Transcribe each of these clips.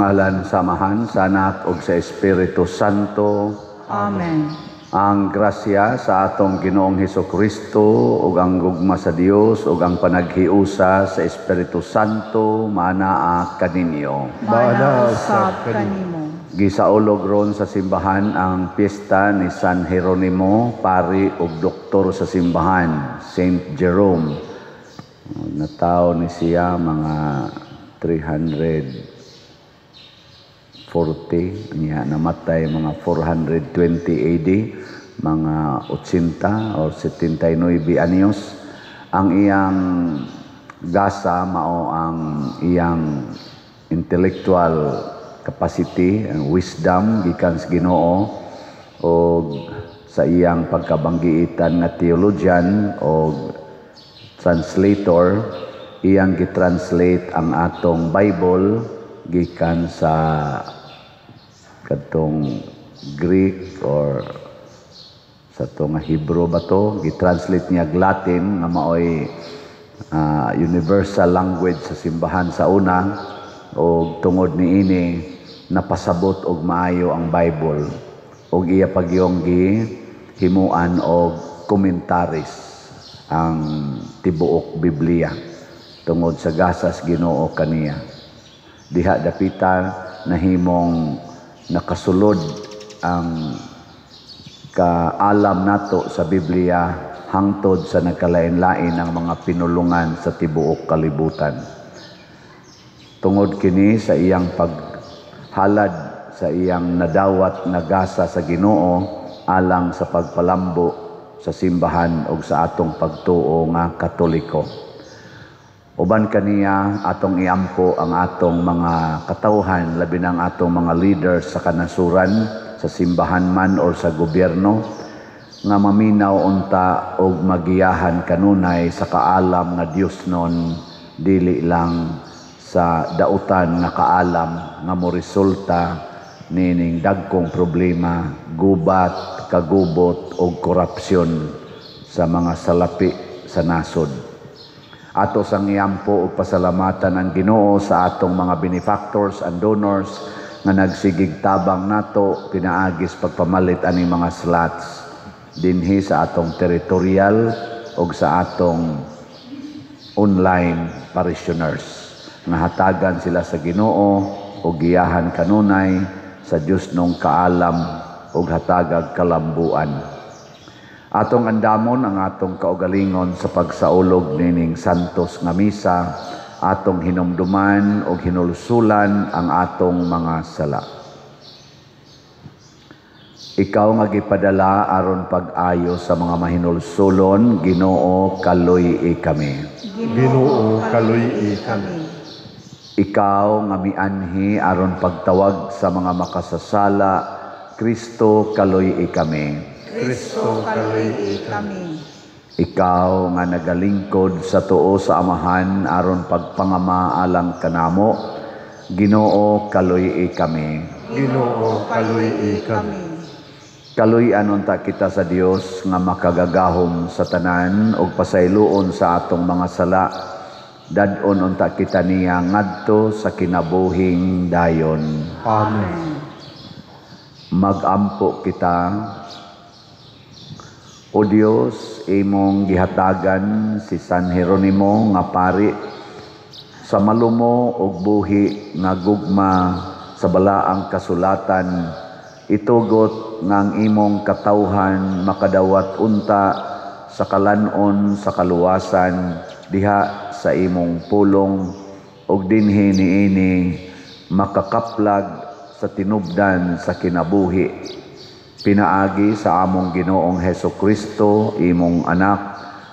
Sa ngalan sa Amahan, sa Anak ug sa Espiritu Santo. Amen. Ang grasya sa atong Ginoong Hesukristo ug ang gugma sa Dios ug ang panaghiusa sa Espiritu Santo maanaa kaninyo. Maanaa usab kanimo. Gisaulog ron sa simbahan ang piyesta ni San Jeronimo, pari ug doktor sa simbahan, Saint Jerome. Natawo ni siya mga 340 niya, namatay mga 420 AD, mga 80 or 79 anyos. Ang iyang gasa mao ang iyang intellectual capacity and wisdom gikan sa Ginoo og sa iyang pagkabanggiitan nga theologian og translator. Iyang gitranslate ang atong Bible gikan sa kadtong Greek or sa to nga Hebrew ba to, gitranslate niya Latin nga maoy universal language sa simbahan sa una, og tungod niini napasabot og maayo ang Bible, og iya pagyong gihimuan og commentaries ang tibuok Biblia tungod sa gasas Ginoo kaniya. Diha dapita nahimong nakasulod ang kaalam nato sa Biblia hangtod sa nagkalain-lain ang mga pinulungan sa tibuok kalibutan. Tungod kini sa iyang paghalad sa iyang nadawat nga gasa sa Ginoo alang sa pagpalambo sa simbahan ug sa atong pagtuo nga Katoliko. Uban kaniya, atong iampo ang atong mga katawhan, labi na ang atong mga leaders sa kanasuran, sa simbahan man or sa gobyerno, nga maminaw unta og magiyahan kanunay sa kaalam nga Dios nun, dili lang sa dautan nga kaalam nga moresulta nining dagkong problema, gubat, kagubot og korupsyon sa mga salapi sa nasod. Ato sang iampo og pasalamatan ang Ginoo sa atong mga benefactors and donors nga nagsigig tabang nato pinaagis pagpamalit ani mga slots dinhi sa atong territorial og sa atong online parishioners. Nga hatagan sila sa Ginoo og giyahan kanunay sa Dios nung kaalam og hatagag kalambuan. Atong andamon ang atong kaugalingon sa pagsaulog nining santos nga misa, atong hinumduman og hinulsulan ang atong mga sala. Ikaw nga gipadala aron pag-ayo sa mga mahinulsulon, Ginoo, kaluy-i kami. Ginoo, kaluy-i kami. Ikaw nga mianhi aron pagtawag sa mga makasasala, Kristo, kaluy-i kami. Kristo, kaluy-i kami. Ikaw nga nagalingkod sa tuo sa Amahan aron pagpangama alang kanamo, Ginoo, kaluy-i kami. Ginoo, kaluy-i kami. Kaluy-an unta kita sa Dios nga makagagahom sa tanan ug pasayloon sa atong mga sala. Dad-on unta kita niya ngadto sa kinabuhing dayon. Amen. Magampo kita. O Dios, imong gihatagan si San Jeronimo nga pari sa malumo ug buhi nga gugma sa balaang kasulatan, itugot nga ang imong katawhan makadawat unta sa kalan-on sa kaluwasan diha sa imong pulong ug dinhi niini makakaplag sa tinubdan sa kinabuhi. Pinaagi sa among Ginoong Hesukristo, imong anak,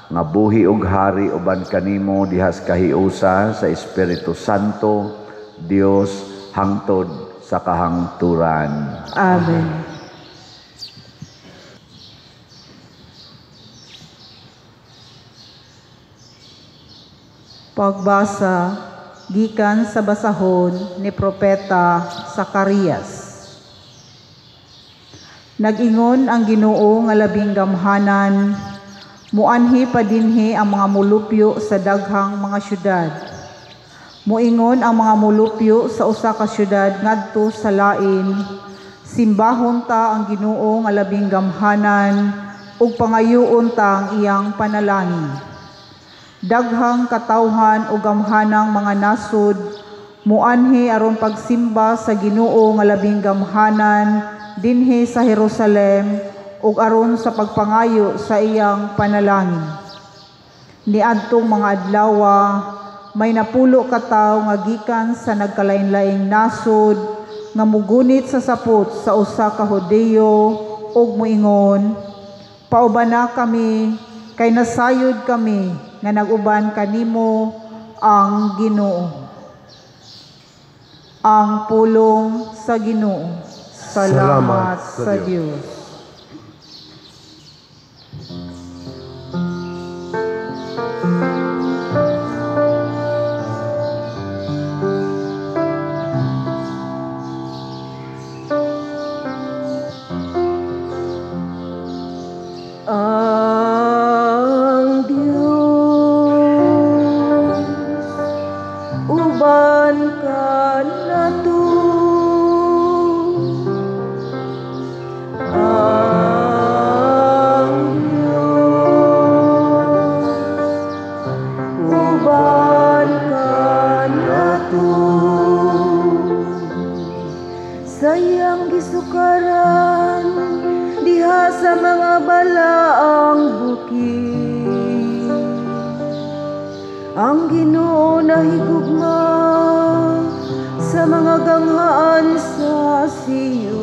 nga buhi ug hari uban kanimo dihas kahiusa sa Espiritu Santo, Dios, hangtod sa kahangturan. Amen. Pagbasa gikan sa basahon ni Propeta Zacarias. Nag-ingon ang Ginoo nga labing gamhanan, muanhi pa dinhi ang mga mulupyo sa daghang mga syudad. Muingon ang mga mulupyo sa usa ka syudad ngadto sa lain, simbahon ta ang Ginoo nga labing gamhanan ug pangayoon ta ang iyang panalangin. Daghang katawhan ug gamhanang mga nasod muanhi aron pagsimba sa Ginoo nga labing gamhanan dinhi sa Jerusalem ug aron sa pagpangayo sa iyang panalangin. Niadtong mga adlawa, may 10 ka tawo nga gikan sa nagkalain-laing nasod nga mugunit sa sapot sa usa ka Hudiyo ug muingon, paubana kami kay nasayod kami nga nag-uban kanimo ang Ginoo. Ang pulong sa Ginoo. Salamat sa Dios. Ang Diyos uban kanato, ang Diyos uban kanato, sayang gisukaran diha sa mga balaang bukid. Ang Ginoo nahigugma sa mga ganghaan sa Sion.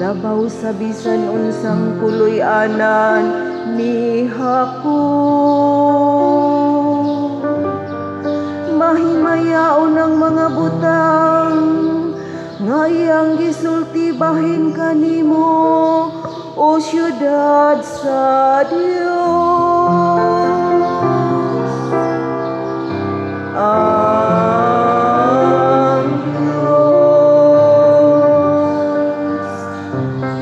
Labaw sa bisan unsang puloy-anan ni Jacob. Mahimayaon ang mga butang nga iyang gisulti bahin kanimo, o siyudad sa Dios. Ang Diyos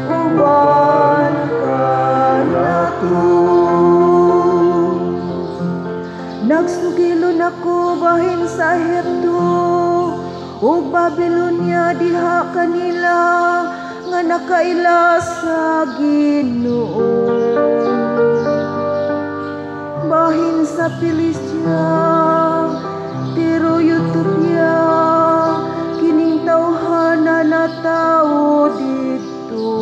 uban kanato. Nagsugilon ako bahin sa Ehipto ug Babilonia diha kanila nga nakaila sa Ginoo. Bahin sa Filistia, Tiro, Utopia, kining tawhana na tao didto.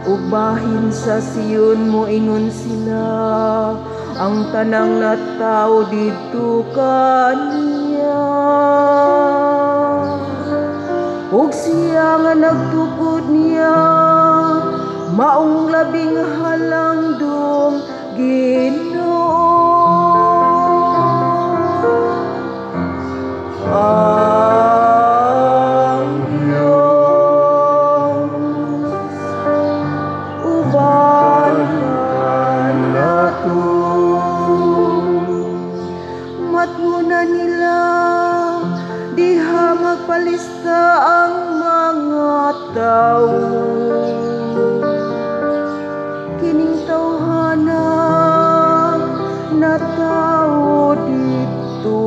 Ug bahin sa Sion moingon sila, ang tanang natao didto kaniya. Ug siya nga nagtukod niya, maong labing halangdong Ginoo. Ang Diyos uban kanato. Matnguna nila diha magpalista ang mga tawo. Kining tawhana na tao didto.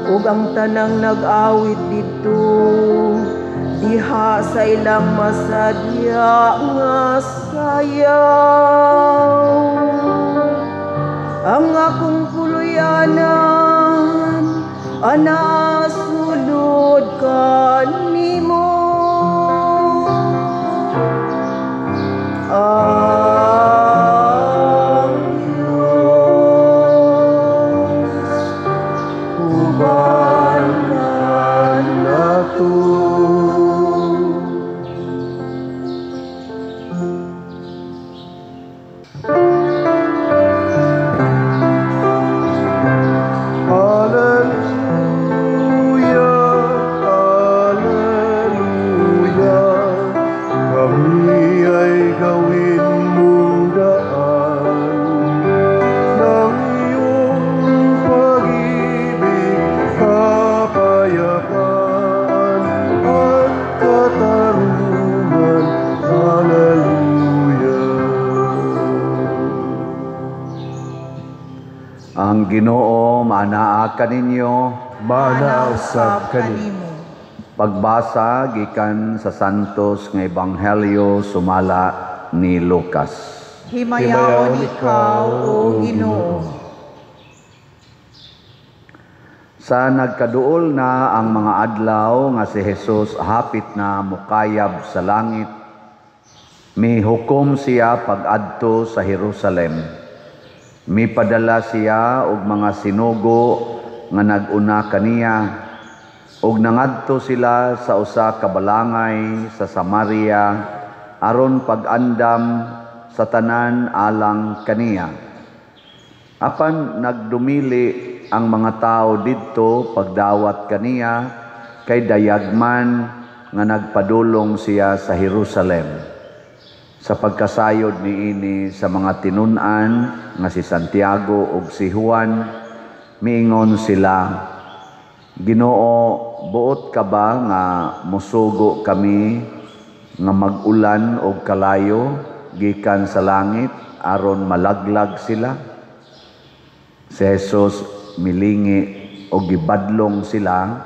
Ug ang tanang nag-awit didto diha sa ilang masadya nga sayaw. Ang akong puloy-anan ana sulod kanimo. Ang Diyos uban kanato. Alleluia, alleluia. Ang Ginoo maanaa kaninyo. Maanaa usab kanimo. Pagbasa gikan sa Santos nga Ebanghelyo sumala ni Lucas. Himayaon ikaw, O Ginoo. Sa nagkaduol na ang mga adlaw nga si Jesus hapit na mukayab sa langit, mihukom siya pag-adto sa Jerusalem. Mipadala siya og mga sinugo nga nag-una kaniya, ug nangadto sila sa usa ka balangay sa Samaria aron pag-andam sa tanan alang kaniya. Apan nagdumili ang mga tao didto pagdawat kaniya, kay dayagman nga nagpadulong siya sa Jerusalem. Sa pagkasayod niini sa mga tinun-an nga si Santiago ug si Juan, miingon sila, Ginoo, buot ka ba nga musugo kami nga mag-ulan og kalayo gikan sa langit aron malaglag sila? Si Jesus milingi og gibadlong sila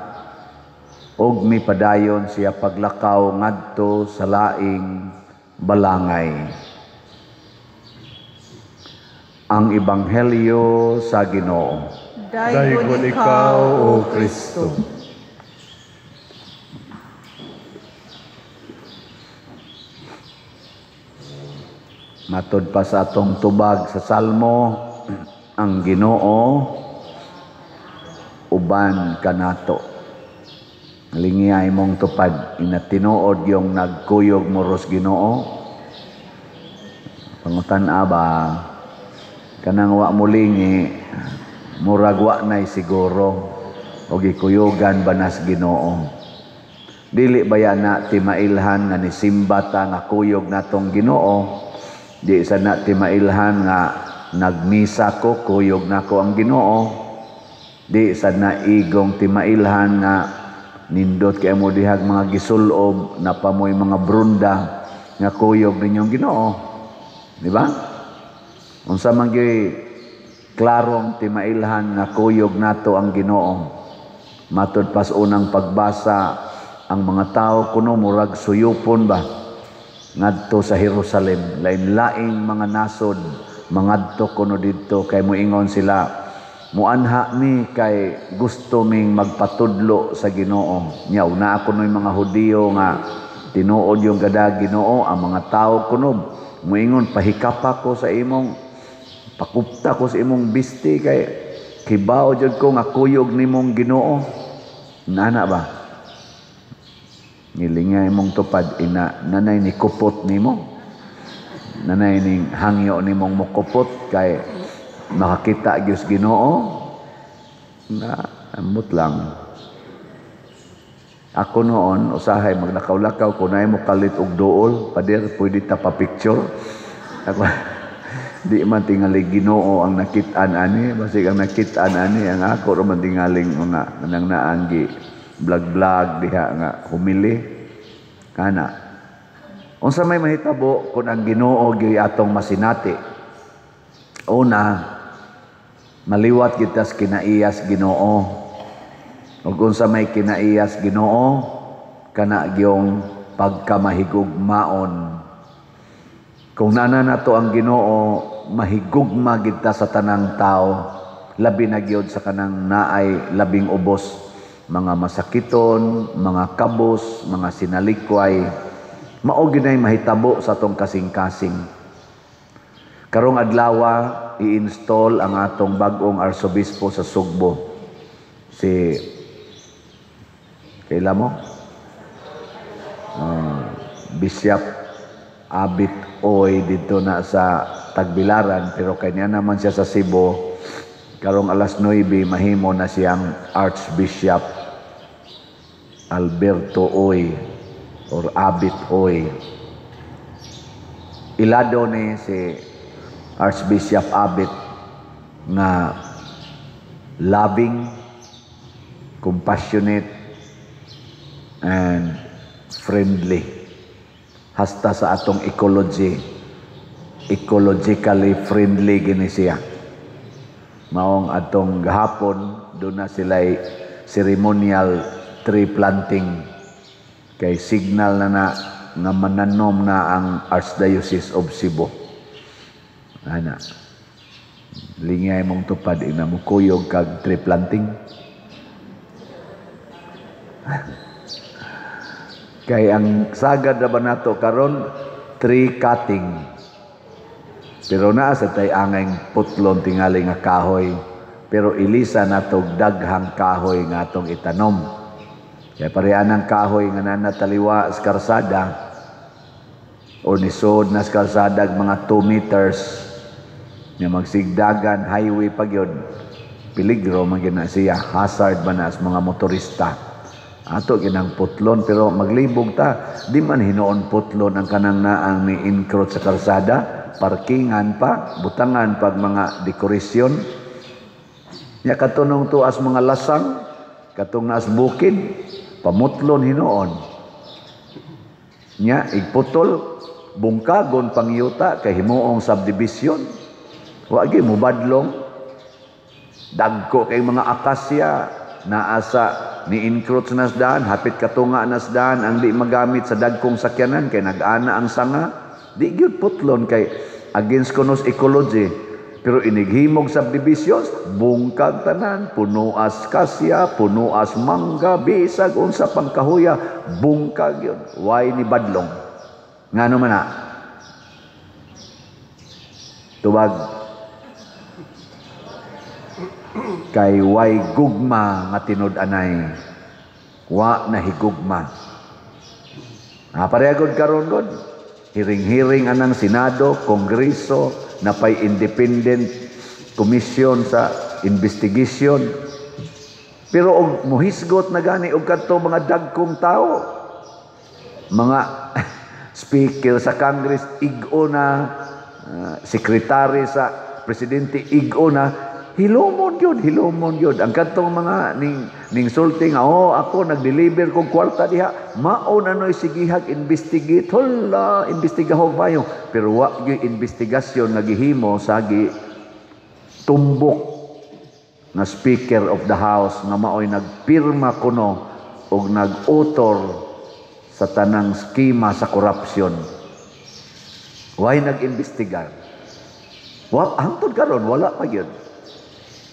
og mipadayon siya paglakaw ngadto sa laing balangay. Ang Ebanghelyo sa Ginoo. Daygon ikaw, O Kristo. Matod pa sa atong tubag sa Salmo, ang Ginoo uban kanato. Lingiyay mong tupad, inatinuod yung nagkuyog mo ros Ginoo. Pangutan-a ba, kanang wa mo lingi, murag wa na'y siguro, o gikuyugan ba nas Ginoo. Dili ba yan na timailhan nga nisimba ta nga kuyog natong Ginoo? Di sa na timailhan nga nagmisa ko, kuyog nako ang Ginoo. Di sa na igong timailhan nga nindot kay mo dihag mga gisulob, napamoy mga brunda nga kuyog ninyong Ginoo. Di ba? Unsa man gyud klarong timailhan nga kuyog nato ang Ginoo. Matud pas unang pagbasa, ang mga tao kuno murag suyupon ba ngadto sa Jerusalem. Lain-laing mga nasod mangadto kuno didto kay moingon sila, muanha mi kay gusto ming magpatudlo sa Ginoo. Nya una ako noy mga Hudiyo nga tinuod yung gada Ginoo, ang mga tao kuno moingon, pahikapa ko sa imong, pakupta ko sa imong bisti kay kibaw jud ko nga kuyog nimong Ginoo. Nana ba? Nilingay mong tupad, ina nanay ni kupot nimo, nanay ning hangyo nimong mukupot kay makakita gyud Ginoo. Na amot lang. Ako noon usahay maglakaw-lakaw ko naay mo kalit og duol, pader pwede ta pa picture. Ako di man tingali Ginoo ang nakit-an ani, basig ang nakit-an ani ang ako ra man tingaling mga nang naanggi vlog-vlog diha nga humili kana. Unsa may mahitabo kun ang Ginoo gyud atong masinati? Una, maliwat kita sa kinaiyas Ginoo. Ug unsa may kinaiyas Ginoo, kana gyung pagkamahigugmaon. Kung nana nato ang Ginoo, mahigugma kita sa tanang tao, labi na gyud sa kanang naay labing ubos, mga masakiton, mga kabos, mga sinalikway. Mao ginay mahitabo sa atong kasing-kasing. Karong adlawa, i-install ang atong bag-ong arsobispo sa Sugbo. Si kaila mo? Bishop Abit Oy dito na sa Tagbilaran, pero kanya naman siya sa Cebu. Karong alas 9, mahimo na siyang Archbishop Alberto Oy or Abit Oy. Ilado ni si Archbishop Abit nga loving, compassionate, and friendly. Hasta sa atong ecology, ecologically friendly gini siya. Maong atong gahapon doon na sila'y ceremonial tree planting kay signal na na nga mananom na ang Archdiocese of Cebu. Ana. Lingay mong tupad ina mo kuyog kag tree planting. Kay ang sagad na ba nato karon tree cutting. Pero naa sa tay angay putlon tingali nga kahoy, pero ilisa natog daghang kahoy nga atong itanom. Kay pareha ng kahoy nga nanataliwa sa karsada o nisod na sa karsada mga 2 meters nga magsigdagan highway pa gyud, peligro man gyud na siya, hazard man na sa mga motorista. Ato ginang putlon pero maglibog ta, di man hinuon putlon ang kanang naang ni encroach sa karsada, parkingan pa, butangan pag mga dekorasyon. Nya katunong tuas mga lasang, katong naas bukid, pamutlon hinuon. Nya igputol, bungkagon pangyuta kay himuong subdivision. Wa gyud mobadlong. Dagko kay mga akasya naa sa ni encroach na daan, hapit katunga na daan ang di magamit sa dagkong sakyanan kay nag-ana ang sanga. Di gyud putlon kay against kunos ecology. Pero inighimog subdivisions, bungkag tanan, punuas kasya, punuas mangga, bisag unsa pang kahuya, bungkag yun. Why ni badlong? Ngano man na? Tubag. Kay way gugma nga tinud-anay. Wa na higugma. Pareha gud karon gud. Hiring-hiring anang Senado, Kongreso, napay independent commission sa investigation. Pero og muhisgot na gani og kadto mga dagkong tao, mga speaker sa Congress ig-o na, sekretary sa presidente ig-o na, hilomon yun, hilomon yun. Ang kadtong mga ning sulti nga, oh, ako nag-deliver kong kwarta diha, mao na no'y sigihag investigate, hala, investigahog mayo. Pero wa gyud investigasyon nga gihimo sa gi tumbok nga speaker of the house nga maoy nagpirma kuno og nag-author sa tanang skema sa korupsyon. Why nag-imbestigar? Wa hangtod karon wala pa gyud.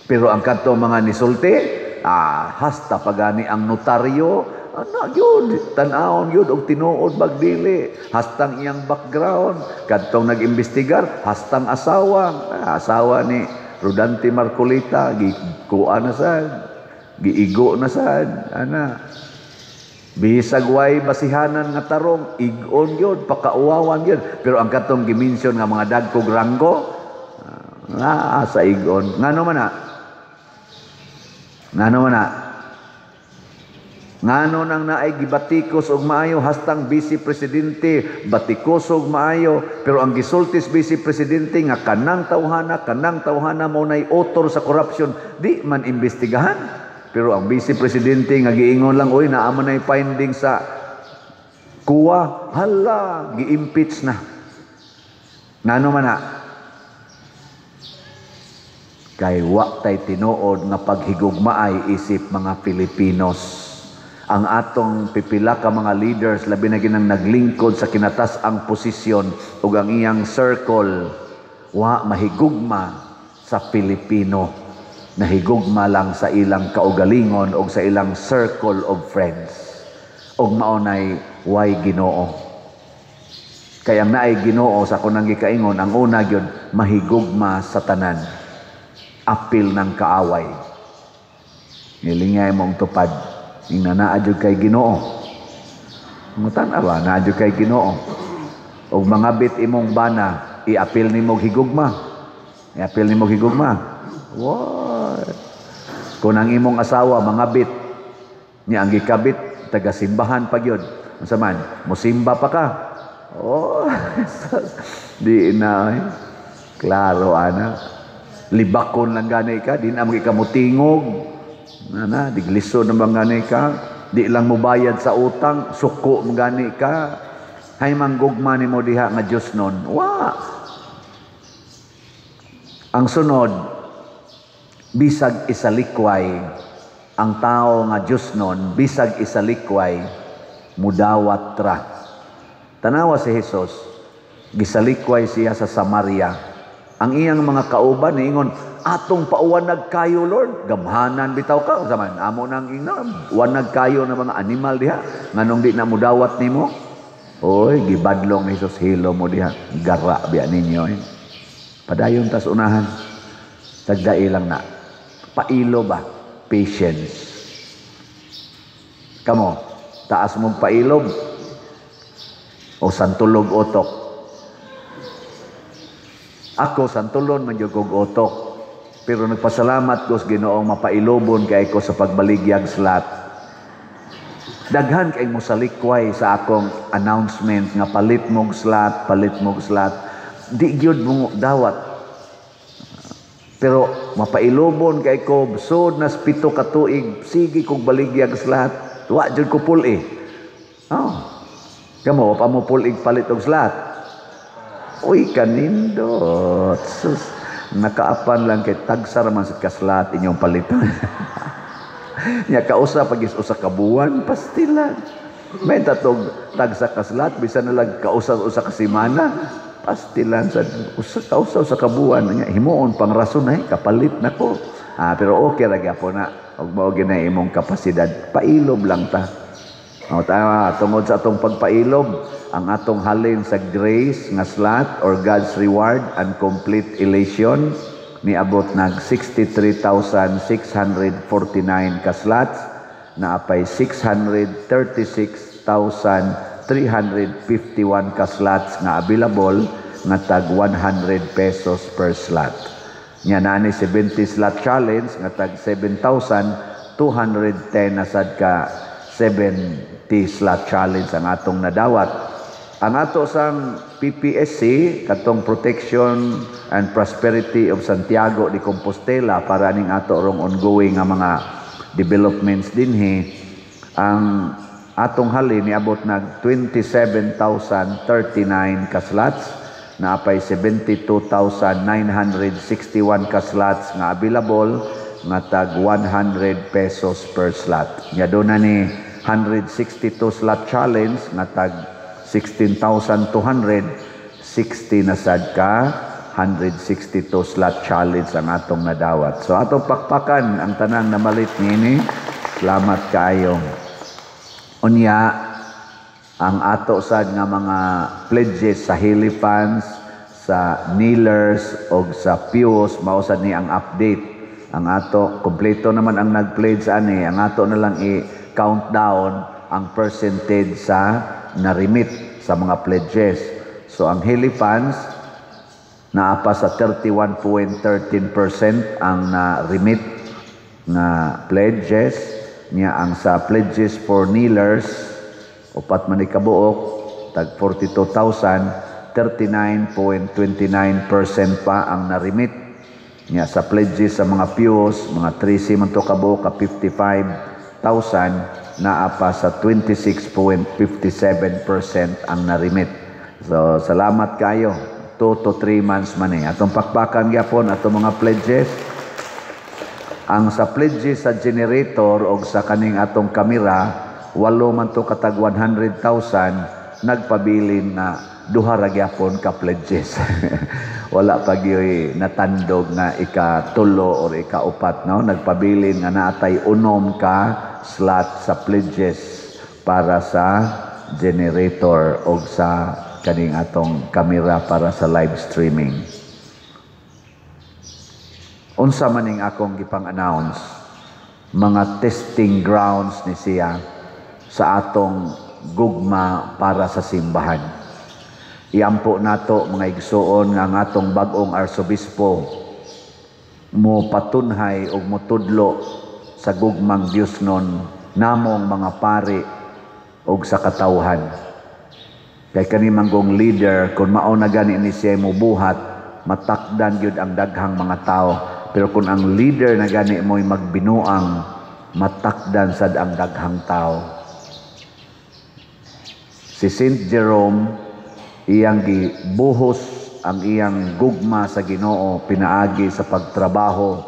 Pero ang kadto mga nisulti, hasta pagani ang notaryo, ana gyud, tan-awon gyud og tinuod bagdili, hastang iyang background, kadtong nag-imbestigar, hastang asawa, asawa ni Rodante Marcoleta, gikuan na sad, giigo na sad, ana. Bisag way basihanan nga tarong, igon gyud, pakauwawan gyud. Pero ang kadtong gimension nga mga dagkog ranggo, sa igon. Ngano man na? Ngano man na? Ngano nang naay gibatikos og maayo hastang vice presidente batikos og maayo, pero ang gisultis vice presidente nga kanang tawhana mo nay author sa corruption, di man imbestigahan. Pero ang vice presidente nga giingon lang, oy naa man nay finding sa kuwa, hala, gi-impeach na. Ngano man na? Kay wa tay tinuod nga paghigugmaay isip mga Pilipinos. Ang atong pipila ka mga leaders labi na ginang naglingkod sa kinatas-ang posisyon ug ang iyang circle, wa mahigugma sa Pilipino. Nahigugma lang sa ilang kaugalingon og sa ilang circle of friends. Og mao nay way Ginoo. Kay ang naay Ginoo sa kunang gikaingon, ang una gyud mahigugma sa tanan. Apil ng kaaway. Nilingay mong tupad. Ing naa jud kay Ginoo. Mutan ba naa jud kay Ginoo. Og mga bit imong bana, iapil nimo higugma. Iapil nimo higugma. What? Kung ang imong asawa mga bit niya ang gikabit taga simbahan pa gyud. Unsa man? Musimba pa ka. Oh, di na. Klaro ana. Libakon lang gani ka, di na ka mutingog. Nana, diglisod na bang gani ka? Di lang mobayad sa utang, suko man gani ka. Hay manggugma nimo diha nga Dios nun. Wa. Ang sunod, Bisag isalikway ang tao nga Diyosnon, bisag isalikway, mudawat ra. Tanawa si Jesus, gisalikway siya sa Samaria. Ang iyang mga kauban niingon, "Atong pauwanag kayo, Lord." "Gamhanan bitaw ka sa man amo nang ingnon. Wanag kayo na mga animal diha, nganong di na mudawat nimo?" Oy, gibadlong ni Jesus, "Hilo mo diha, gara biya ninyo eh." Padayon tas unahan. Tagdai lang na. Pailo ba? Patience. Kamo, taas mong pailob o santulog utok? Ako, santulon man jud kog utok. Pero nagpasalamat ko sa Ginoong mapailobon kay ko sa pagbaligyag slot. Daghan kay mo salikway sa akong announcement nga palit mog slot, palit mog slot. Di gyud mo dawat. Pero mapailobon kay ko sud nas 7 ka tuig, sige kog baligyag slot. Wa jud ko pul-i. Oh. Kamo pa mo pul-ig palit og slot. Uy, kanindot. Sus, nakaapan lang kay tagsa ra man sa ka-slot inyong palitan. Nya kausa pag usa ka buwan, pastilan. May tatog tagsa ka slot, bisan na lang kausa usa ka semana, pastilan sa usa kausa usa ka buwan nya himuon pang rason ay kapalit nako. Ah, pero okay ra gyapon na. Ug mao gyud imong kapasidad, pailob lang ta. O tama, tungod sa atong pagpailob, ang atong halin sa grace nga slot or God's reward and complete elation niabot nag 63,649 ka slots, naapay 636,351 ka slots nga available nga tag 100 pesos per slot. Nya naa ni 70 slot challenge nga tag 7,210 na sad ka 70 slot challenge ang atong nadawat. Ang ato sang PPSC, katong Protection and Prosperity of Santiago de Compostela, para ning ato rong ongoing nga mga developments dinhi, ang atong halin niabot nag 27,039 ka slots, naapay 72,961 ka slots nga available nga tag 100 pesos per slot. Nya duna ni 162 slot challenge nga tag 16,260 na sad ka 162 slot challenge ang atong nadawat. So atong pakpakan ang tanang namalit niini. Salamat kaayo. Unya, ang ato sad nga mga pledges sa Healy Funds, sa Kneelers og sa Pews, mao sad ni ang update. Ang ato kompleto naman ang nag-pledge ani, ang ato na lang i-countdown ang percentage sa na-remit sa mga pledges. So ang Healy Funds, naa pa sa 31.13% ang na-remit nga pledges niya. Ang sa pledges for kneelers, upat man ni kabuok, tag 42,000, 39.29% pa ang na-remit niya. Sa pledges sa mga pews, mga 13 man to kabuok ka 55,000, naa pa sa 26.57% ang na-remit. So salamat kayo. 2 to 3 months man eh. Atong pakpakan gyapon atong mga pledges. Ang sa pledges sa generator o sa kaning atong kamera, walo man to katag 100,000, nagpabilin na duha ra gyapon ka pledges. Wala pa gyoy natandog nga ika-tulo or ika-upat, no? Nagpabilin nga naatay 6 ka slot sa pledges para sa generator o sa kaning atong kamera para sa live streaming. Unsa man ning akong gipang-announce, mga testing grounds ni siya sa atong gugma para sa simbahan. Iampo nato, mga igsuon, nga ang atong bag-ong arsobispo mo patunhay og motudlo sa gugmang Diosnon namong mga pari og sa katawhan. Kay kani manggong leader, kung mao na gani ni siya mobuhat, matakdan gyud ang daghang mga tao. Pero kung ang leader na gani mo'y magbinuang, matakdan sad ang daghang tao. Si Saint Jerome, iyang gibuhos ang iyang gugma sa Ginoo pinaagi sa pagtrabaho.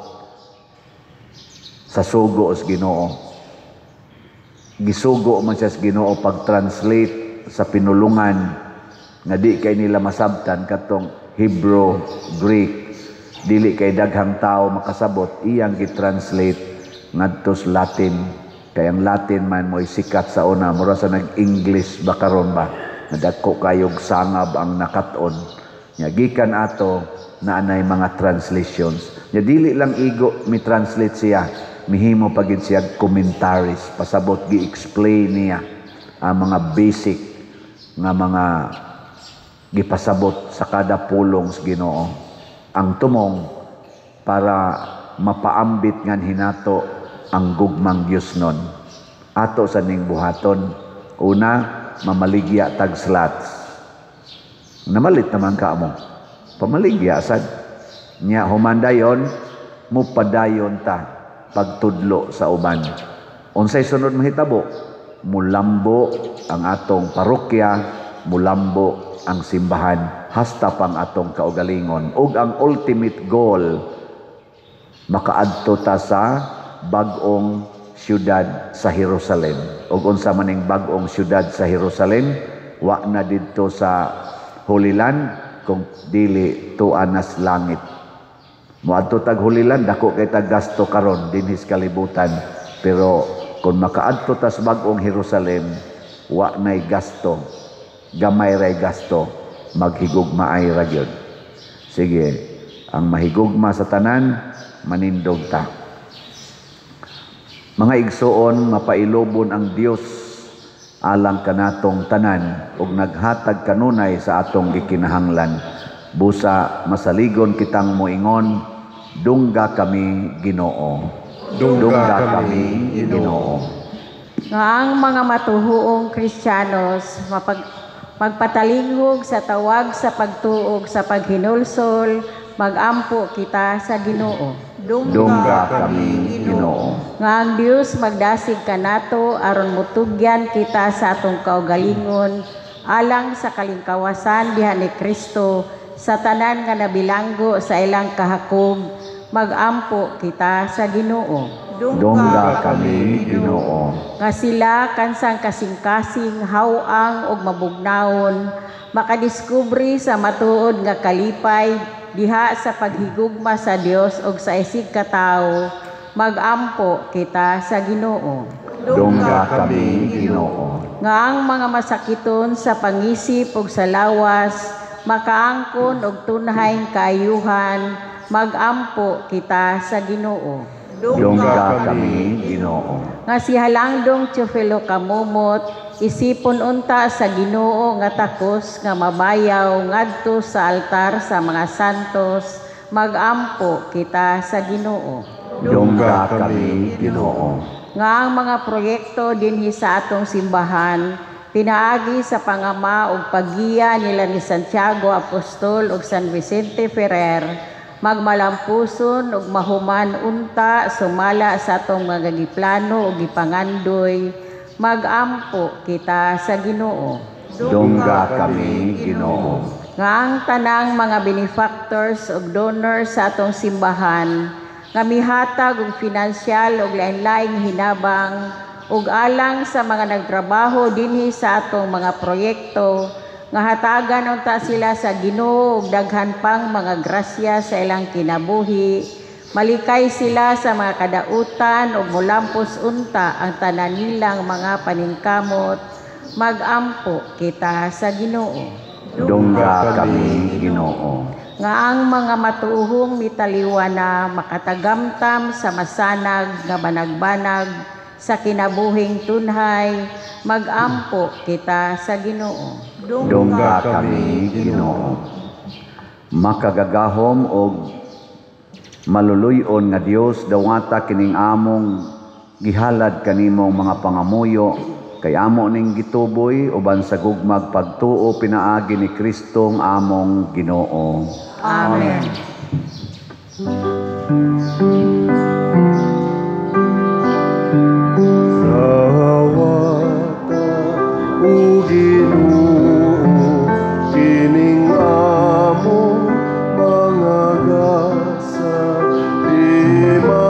Sa sugo sa Ginoo. Gisugo man siya sa Ginoo pag-translate sa pinulungan nga di kay nila masabtan katong Hebrew, Greek, dili kay daghang tao makasabot, iyang gi-translate ngadto sa Latin. Kay ang Latin man mo'y sikat sa una, mura sa nag-English ba karon ba, nadagko kayog sangab ang nakat-on. Nya gikan ato na anay mga translations. Nya dili lang igo mi-translate siya, mihimo pa gid siya commentaries, pasabot gi-explain niya ang mga basic nga mga gipasabot sa kada pulong sa Ginoo. Ang tumong para mapaambit ngan hinato ang gugmang Dios nun. Ato sa ning buhaton. Una, mamaligya tag slots. Namalit naman ka mo. Pamaligya sad. Nya humandayon, mupadayon ta pagtudlo sa uban. Unsay sunod mahitabo? Mulambo ang atong parokya, mulambo ang simbahan, hasta pang atong kaugalingon. Ug ang ultimate goal, makaadto ta sa bag-ong syudad sa Jerusalem. Ug unsa maning bag-ong syudad sa Jerusalem? Wa na didto sa Holy Land, kung dili tuan nas langit. Moadto tag Holy Land, dako kay tag gasto karon dinhi sa kalibutan. Pero kung makaadto tas bag-ong Jerusalem, wa nay gasto, gamay ray gasto, maghigugmaay ra gyud. Sige, ang mahigugma sa tanan, manindog ta. Mga igsoon, mapailobon ang Dios alang kanatong tanan ug naghatag kanunay sa atong gikinahanglan. Busa masaligon kitang moingon, dungga kami Ginoo. Dungga kami Ginoo. Nga ang mga matuhuong Kristiyanos magpatalinghog sa tawag sa pagtuog sa paghinulsol, magampo kita sa Ginoo. Dungga kami Ginoo. Nga ang Dios magdasig kanato aron mutugyan kita sa atong kaugalingon alang sa kalingkawasan diha ni Kristo sa tanan nga nabilanggo sa ilang kahakog, magampo kita sa Ginoo. Dungga kami Ginoo. Nga sila kansang kasing-kasing hawang og mabugnawon makadiskubre sa matuod nga kalipay diha sa paghigugma sa Dios og sa isig katawo, magampo kita sa Ginoo. Dungga kami Ginoo. Nga ang mga masakiton sa pangisip ug sa lawas makaangkon og tunhayng kaayuhan, magampo kita sa Ginoo. Dungga kami Ginoo. Nga si Halangdong Teofilo Camomot isipon unta sa Ginoo nga takos nga mabayaw ngadto sa altar sa mga santos, magampo kita sa Ginoo. Dungga kami Ginoo. Nga ang mga proyekto dinhi sa atong simbahan pinaagi sa pangama ug paggiya nila ni Santiago Apostol ug San Vicente Ferrer, magmalampuson ug mahuman unta sumala sa atong mga giplano ug gipangandoy, magampo kita sa Ginoo. Dungga kami Ginoo. Nga ang tanang mga benefactors ug donors sa atong simbahan nga mihatag og finansyal ug lain-laing hinabang ug alang sa mga nagtrabaho dinhi sa atong mga proyekto, nga hatagan unta sila sa Ginoo og daghan pang mga grasya sa ilang kinabuhi, malikay sila sa mga kadautan ug molampos unta ang tanan nilang mga paningkamot, magampo kita sa Ginoo. Dungga kami Ginoo. Nga ang mga matuohong mitaliwa na makatagamtam sa masanag nga banagbanag sa kinabuhing tunhay, magampo kita sa Ginoo. Dungga kami Ginoo. Makagagahom og maluluy-on nga Dios, dawata kining among gihalad kanimong mga pangamuyo, kay amo ning gituboy uban sa gugmag pagtuo pinaagi ni Kristong among Ginoo. Amen. Dawata o Ginoo kining among mga gasa, timaan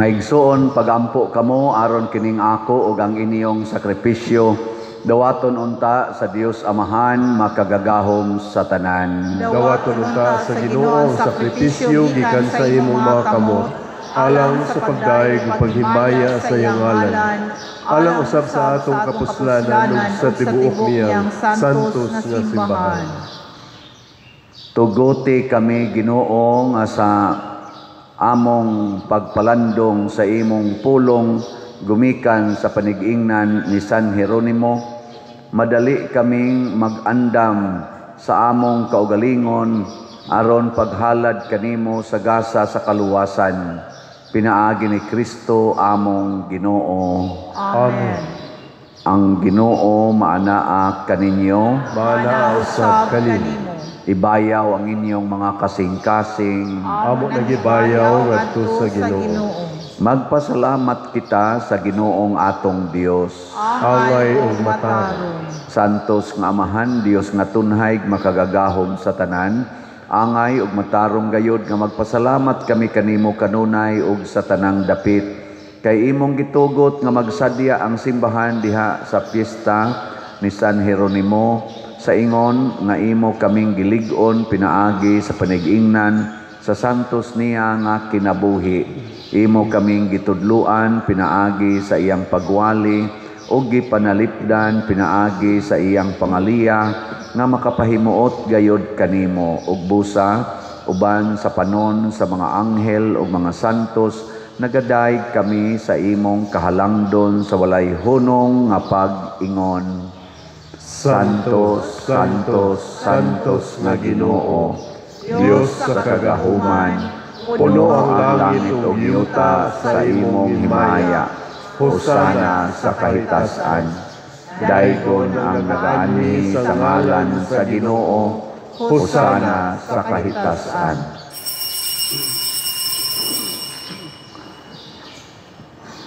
Mga igsoon, pagampo kamo aron kining ako ug ang inyong sakripisyo dawaton unta sa Dios Amahan makagagahom sa tanan. Dawaton unta sa Ginoo ang sakripisyo gikan sa imong mga kamot, alang sa pagdayeg ug paghimaya sa iyang ngalan, alang usab sa atong kapuslanan ug sa tibuok niyang santos nga simbahan. Tuguti kami, Ginoo, nga sa among pagpalandong sa imong pulong gumikan sa panigingnan ni San Jeronimo, madali kaming mag-andam sa among kaugalingon aron paghalad kanimo sa gasa sa kaluwasan. Pinaagi ni Kristo among Ginoo. Amen. Ang Ginoo maanaa kaninyo, Maanaa usab kanimo. Ibayaw ang inyong mga kasing-kasing. Amo nagibayaw ngadto sa Ginoo. Magpasalamat kita sa Ginoong atong Dios. Angay ug matarong. Santos nga Amahan, Dios nga tunhay, makagagahom sa tanan, angay ug matarong gayod nga magpasalamat kami kanimo kanunay ug sa tanang dapit. Kay imong gitugot nga magsadya ang simbahan diha sa piyesta ni San Jeronimo, sa ingon nga imo kaming gilig-on pinaagi sa panigingnan sa santos niya nga kinabuhi. Imo kaming gitudluan pinaagi sa iyang pagwali ug gipanalipdan pinaagi sa iyang pangaliya nga makapahimuot gayod kanimo ug busa uban sa panon sa mga anghel ug mga santos nagadayeg kami sa imong kahalangdon sa walay hunong nga pag-ingon. Santos, Santos, Santos nga Ginoo, Dios sa kagahuman, puno ang langit ug yuta sa imong himaya. Hosana sa kahitasan. Daygon ang nagaanhi sa ngalan sa Ginoo. Hosana sa kahitasan.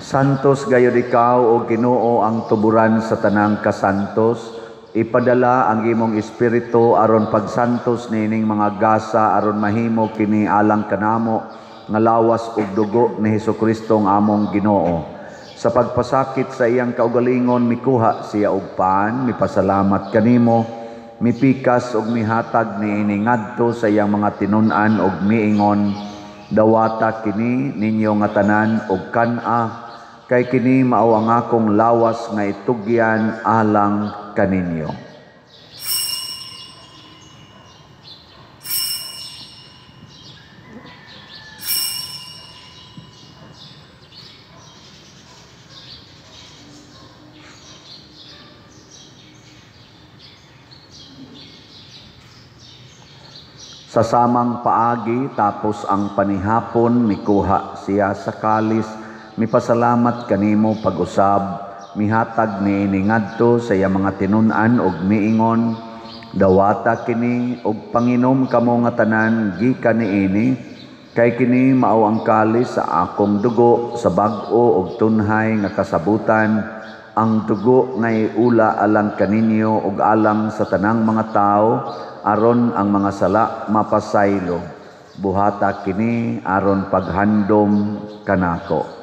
Santos gayud ikaw o Ginoo ang tuburan sa tanang kasantos. Ipadala ang imong espiritu aron pagsantos niining mga gasa aron mahimo kini alang kanamo nga lawas ug dugo ni Hesukristo ang among Ginoo. Sa pagpasakit sa iyang kaugalingon mikuha siya og pan, mipasalamat kanimo, mipikas ug mihatag niini ngadto sa iyang mga tinun-an ug miingon, dawata kini ninyo nga tanan ug kan-a, kay kini mao ang akong lawas nga itugyan alang kaninyo. Sa samang paagi tapos ang panihapon mikuha siya sa kalis, mipasalamat kanimo pag-usab, mihatag niini ngadto sa iyang mga tinun-an ug miingon, dawata kini ug panginom kamo nga tanan gikan niini, kay kini mao ang kalis sa akong dugo sa bag-o ug tunhay nga kasabutan, ang dugo nga iula alang kaninyo ug alang sa tanang mga tawo aron ang mga sala mapasaylo. Buhata kini aron paghandom kanako.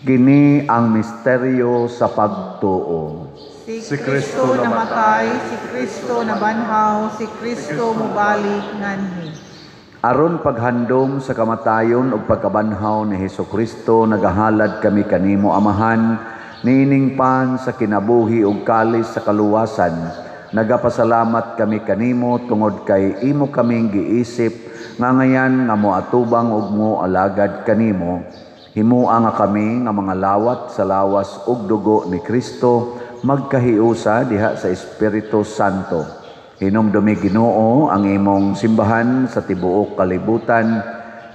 Kini ang misteryo sa pagtuo. Si Kristo namatay, si Kristo nabanhaw, si Kristo mubalik nganhi. Aron paghandom sa kamatayon ug pagkabanhaw ni Hesukristo, nagahalad kami kanimo Amahan, niining pan sa kinabuhi ug kalis sa kaluwasan. Nagapasalamat kami kanimo tungod kay imo kaming giisip nga ngayan nga moatubang ug moalagad kanimo. Himua nga kami nga mga lawat sa lawas ug dugo ni Kristo magkahiusa diha sa Espiritu Santo. Hinumdumi Ginoo ang imong simbahan sa tibuok kalibutan.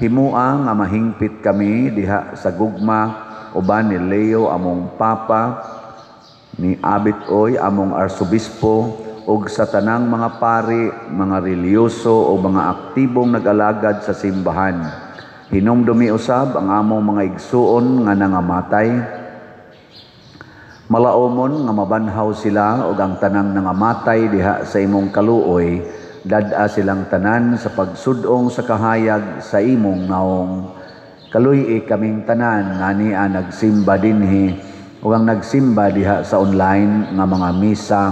Himua nga mahingpit kami diha sa gugma uban ni Leo among Papa, ni Abit Oy among Arsobispo, ug sa tanang mga pari, mga reliyoso o mga aktibong nag-alagad sa simbahan. Hinumdumi usab ang among mga igsuon nga nangamatay. Malaomon nga mabanhaw sila ug ang tanang nangamatay diha sa imong kaluoy, dad-a silang tanan sa pagsudong sa kahayag sa imong naong. Kaluy-i kaming tanan nga nia nagsimba dinhi ug ang nagsimba diha sa online nga mga misa.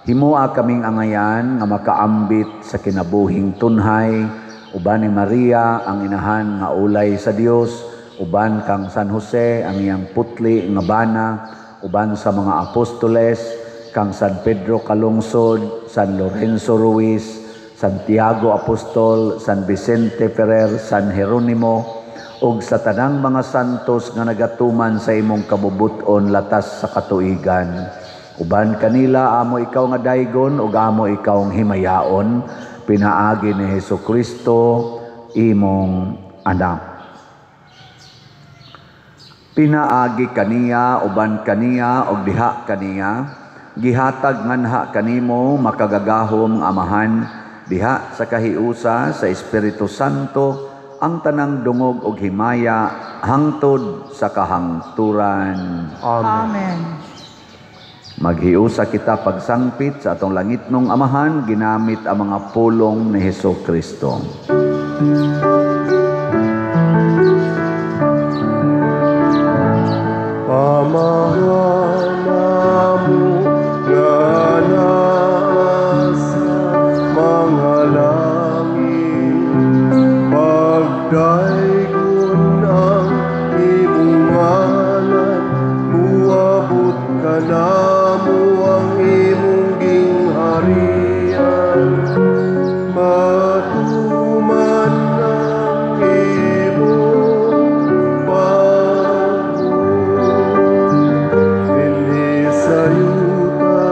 Himoa kaming angayan nga makaambit sa kinabuhing tunhay uban ni Maria ang inahan nga ulay sa Dios, uban kang San Jose ang iyang putli nga bana, uban sa mga apostoles kang San Pedro Calungsod, San Lorenzo Ruiz, Santiago Apostol, San Vicente Ferrer, San Jeronimo, ug sa tanang mga santos nga nagatuman sa imong kabubut-on latas sa katuigan. Uban kanila amo ikaw nga daygon ug amo ikaw ang himayaon, pinaagi ni Hesukristo imong anak. Pinaagi kaniya, uban kaniya ug diha kaniya, gihatag nganha kanimo makagagahom Amahan diha sa kahiusa sa Espiritu Santo ang tanang dungog og himaya hangtod sa kahangturan. Amen. Amen. Maghiusa kita pagsangpit sa atong langitnong Amahan ginamit ang mga pulong ni Hesukristo. Amahan namo nga naa sa mga langit, pagdaygon ang imong ngalan, muabot kanamo ang imong gingharian. Matuman ang imong pagbuot dinhi sa yuta,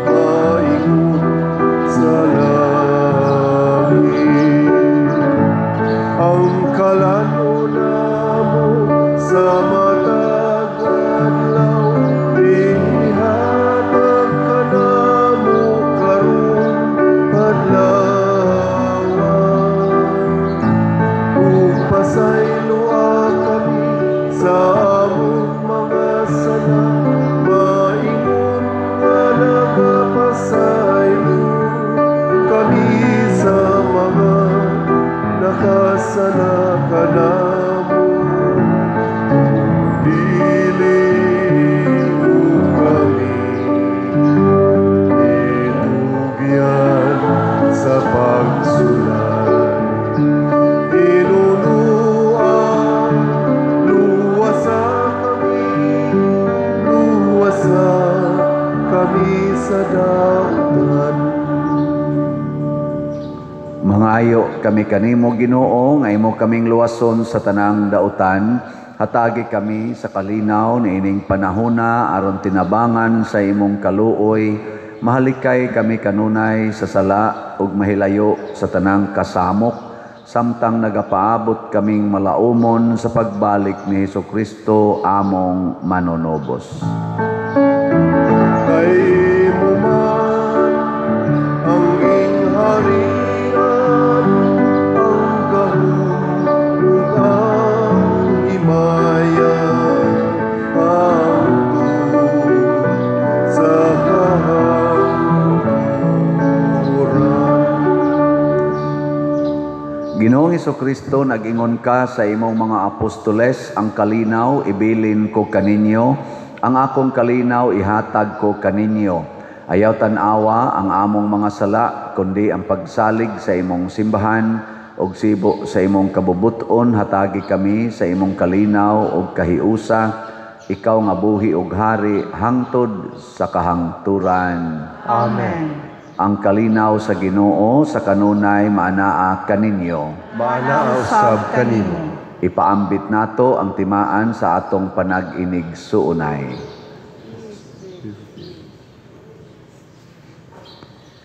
maingon sa langit. Ang kalan-on namo sa matag adlaw, ihatag kanamo karong adlaw. Ug pasayloa kami sa among mga sala, maingon nga nagapasaylo kami sa mga nakasala kanamo. Dili mo kami itugyan sa pagsulay. Hinunuan, luwasa kami sa dautan. Mangayo kami kanimo Ginoo nga imo kaming luwason sa tanang dautan. Hatagi kami sa kalinaw niining panahona aron tinabangan sa imong kaluoy. Mahalikay kami kanunay sa sala ug mahilayo sa tanang kasamok, samtang nagapaabot kaming malaumon sa pagbalik ni Hesukristo among manunubos. Kay imo man ang gingharian, ang gahom ug ang himaya, hangtod sa kahangturan. Ginoong Hesukristo, nag-ingon ka sa imong mga apostoles, ang kalinaw ibilin ko kaninyo, ang akong kalinaw ihatag ko kaninyo. Ayaw tan-awa ang among mga sala, kundi ang pagsalig sa imong simbahan ug sibo sa imong kabubuton, hatagi kami sa imong kalinaw ug kahiusa. Ikaw nga buhi ug hari hangtod sa kahangturan. Amen. Ang kalinaw sa Ginoo sa kanunay maanaa kaninyo. Maanaa usab kanimo. Ipaambit nato ang timaan sa atong panag-inig suunay.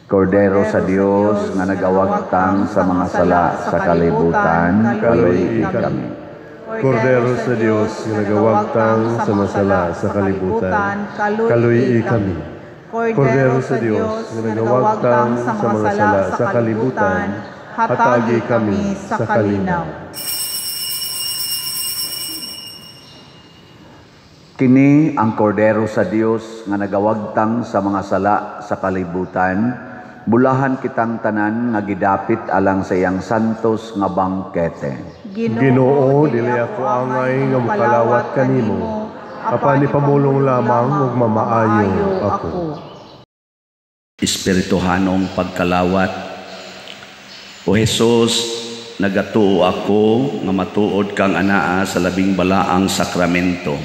Kordero sa Dios nga nagawagtang sa mga sala sa kalibutan, kaluy-i kami. Kordero sa Dios nga nagawagtang sa mga sala sa kalibutan, kaluy-i kami. Kordero sa Dios nga nagawagtang sa mga sala sa kalibutan, hatagi kami sa kalinaw. Kini ang kordero sa Dios nga nagawagtang sa mga sala sa kalibutan. Bulahan kitang tanan nga gidapit alang sa iyang santos nga bangkete. Ginoo, dili ako angay nga mokalawat kanimo, apan ipamulong lamang ug mamaayo ako. Espirituhanong pagkalawat. O Hesus, nagatuo ako nga matuod kang anaa sa labing balaang sakramento.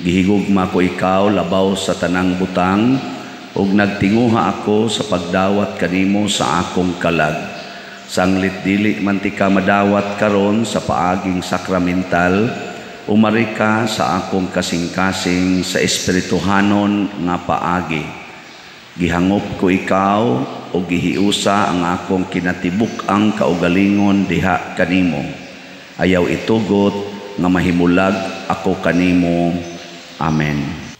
Gihigugma ko ikaw labaw sa tanang butang, ug nagtinguha ako sa pagdawat kanimo sa akong kalag. Sanglit dili man ti ka madawat karon sa paaging sakramental, umari ka sa akong kasing-kasing sa espirituhanon nga paagi. Gihangop ko ikaw o gihiusa ang akong kinatibuk-ang kaugalingon diha kanimo. Ayaw itugot nga mahimulag ako kanimo. Amen.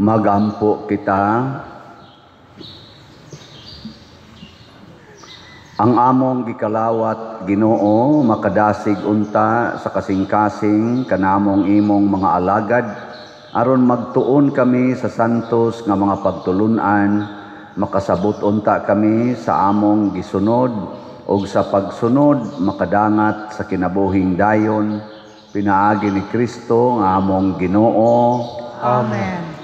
Magampo kita. Ang among gikalawat Ginoo makadasig unta sa kasing-kasing kanamong imong mga alagad aron magtuon kami sa santos nga mga pagtulun-an, makasabot unta kami sa among gisunod ug sa pagsunod makadangat sa kinabuhing dayon pinaagi ni Kristo nga among Ginoo. Amen.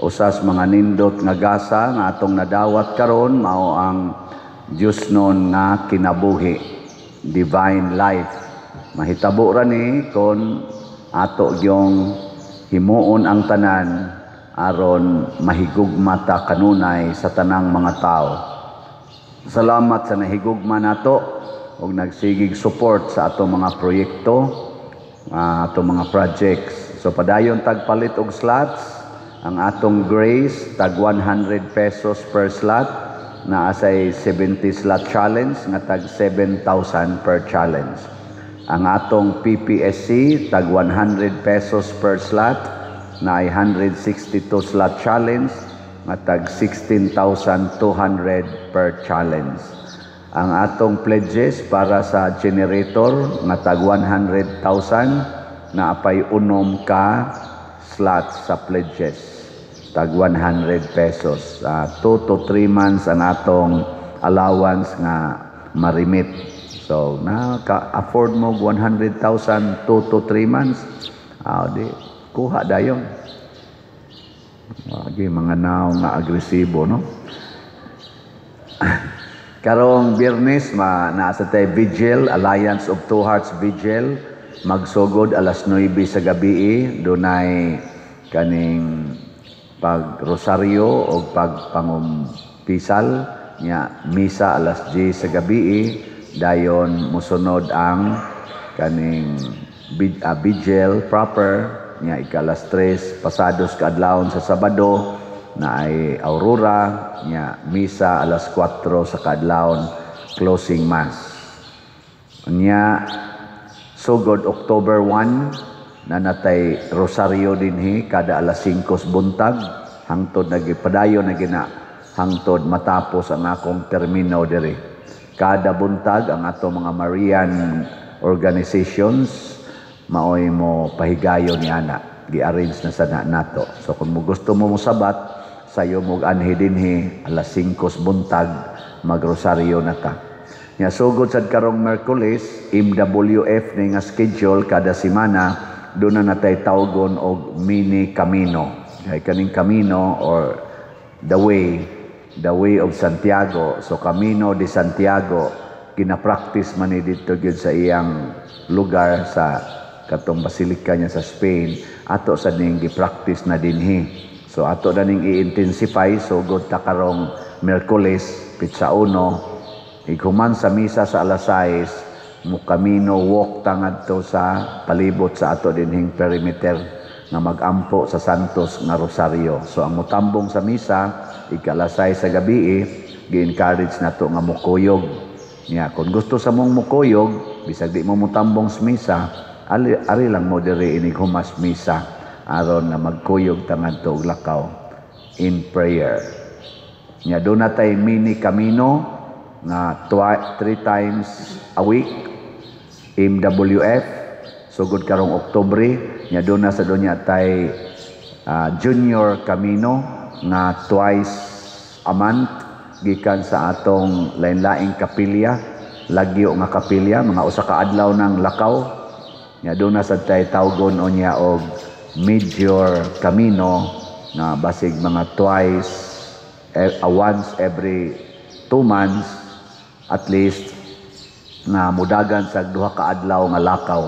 Usas mga nindot nga gasa nga atong nadawat karon mao ang Dios nun nga kinabuhi, divine life. Mahitabo ra ni kon ato gyong himuon ang tanan aron mahigugma ta kanunay sa tanang mga tao. Salamat sa nahigugma nato ug nagsigig support sa atong mga proyekto, atong mga projects. So padayon tagpalit og slots. Ang atong grace tag 100 pesos per slot, naa say 70 slot challenge nga tag 7,000 per challenge. Ang atong PPSC tag 100 pesos per slot, naay 162 slot challenge nga tag 16,200 per challenge. Ang atong pledges para sa generator nga tag 100,000, naapay unom ka slots sa pledges tag 100 pesos. 2 to 3 months ang atong allowance nga marimit. So naka-afford mo 100,000 2 to 3 months, di kuha dayon. Agi mga naong nga agresibo, no? Karong Biyernes naa sa tay Vigil, Alliance of Two Hearts Vigil, magsugod alas 9 sa gabi, dunay kaning pag rosaryo o pag pangumpisal nya, misa alas 10 sa gabi, dayon musunod ang kaning vigil proper nya ika-alas 3 pasados kaadlawon sa Sabado na ay Aurora nya, misa alas 4 sa kaadlawon, closing mass. Nya sugod October 1 Naa natay rosaryo dinhi kada alas 5 buntag hangtod nagipadayon na gina hangtod matapos ang akong termino diri. Kada buntag ang ato mga Marian organizations maoy mo pahigayon ni ana. Gi-arrange na sa nato. So kung mo gusto mo mosabat, sayo mo anhi dinhi alas 5 buntag, magrosaryo na ta. Nya sugod sad karong Miyerkules, MWF ni nga schedule kada semana doon na natay tawgon og mini camino. Kay kaning camino or the way of Santiago. So Camino de Santiago, gina-practice man ni dito gyud sa iyang lugar sa katong basilika niya sa Spain, ato sa ning gi-practice na dinhi. So ato na ning i-intensify sugod ta karong Miyerkules, pitsa 1, ighuman sa misa sa alas 6, mo camino walk ta ngadto sa palibot sa ato dinhing perimeter nga magampo sa Santos nga Rosario. So ang mutambong sa misa ika-alas 6 sa gabi, gi-encourage nato nga mukuyog. Nya kung gusto sa mong mukuyog, bisag di mo mutambong sa misa, ali, ari lang mo diri inig humas misa aron nga magkuyog ta ngadto og lakaw in prayer. Nya doon na tay mini camino nga three times a week, MWF, sugod karong Oktubre. Nya doon na sa doon niya tay junior camino nga twice a month gikan sa atong lain-laing kapilya, lagyo nga kapilya, mga usa ka adlaw ng lakaw. Nya doon na sad tay tawgon unya og major camino nga basig mga twice once every 2 months at least nga mudagan sa duha ka adlaw nga lakaw.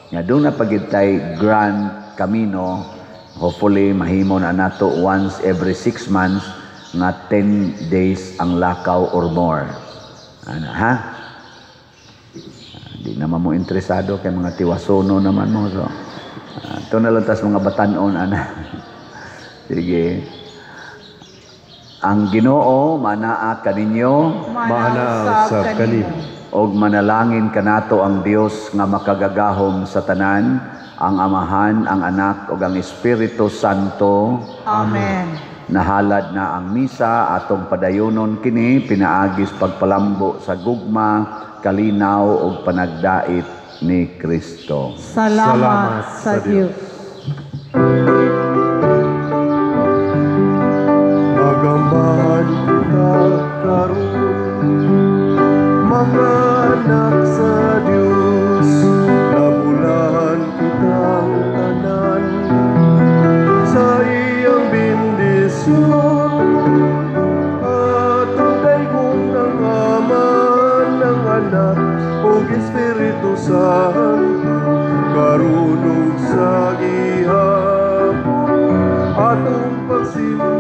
Nga doon na pagid tay Grand Camino, hopefully mahimo na nato once every 6 months nga 10 days ang lakaw or more. Ano, ha? Di naman mo interesado kay mga tiwasono naman mo. So, ito na lang tas mga batanon, ana. Sige. Ang Ginoo manaa kaninyo. Maanaa usab kanimo. Og manalangin kanato ang Dios nga makagagahom sa tanan, ang Amahan, ang Anak ug ang Espiritu Santo. Amen. Nahalad na ang misa, atong padayonon kini pinaagis pagpalambo sa gugma, kalinaw ug panagdait ni Kristo. Salamat, Salamat sa sa Dios. Magambahan kita karon, mga anak sa Dios, nabulahan kitang tanan sa iyang bendisyon. Atong daygon ang Amahan, ang Anak ug Espiritu Santo, karon ug sa gihapon atong pagsimba.